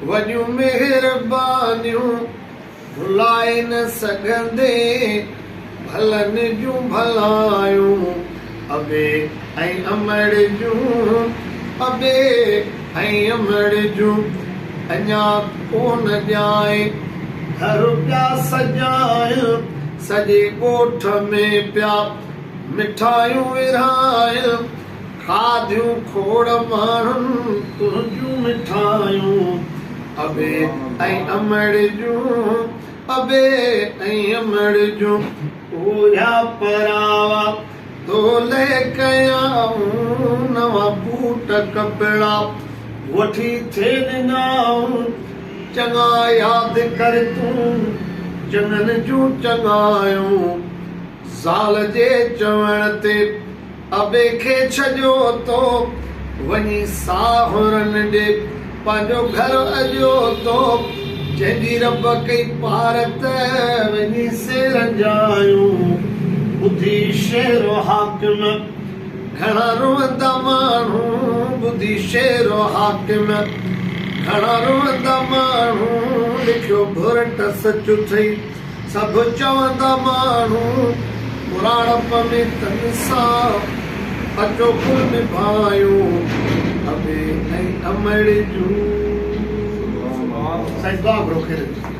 وڏيون مهربانيون ڀلائي نه سگهندين ڀلن جون ڀلايون ابي ۽ امڙ جون ابي ۽ امڙ جون اڃا ڪونه ڄائين گهر پيا سجائين سڄي ڳوٺ ۾ پيا مٺايون ورهائين کاڌيون کوڙ ماڻهن تنهنجون مٺايون ابي ۽ امڙ جون ابي ۽ امڙ جون پورهيا پراوا تو لئه ڪيائون نوان بوٽ ڪپڙا وٺي ٿي ڏنائون چڱا ياد ڪر تون چڱن جون چڱايون زال جي چوڻ تي ابي کي ڇڏيو تو وڃي ساهرن ڏي پنهنجو گهر اڏيو تو جنهن جي رب ڪئي پارت وڃي سيرن جايون ٻڌي شير و حاڪم گهڻا روئندا ماڻهو ٻڌي شير و حاڪم گهڻا روئندا ماڻهو لکيو ڀرٽ سچ اٿئي سڀ چوندا ماڻهو پراڻپ ۾ تن سان اچو ڪل نڀايون ابي ۽ امڙ جون. سائين دعا گهرو خير جي.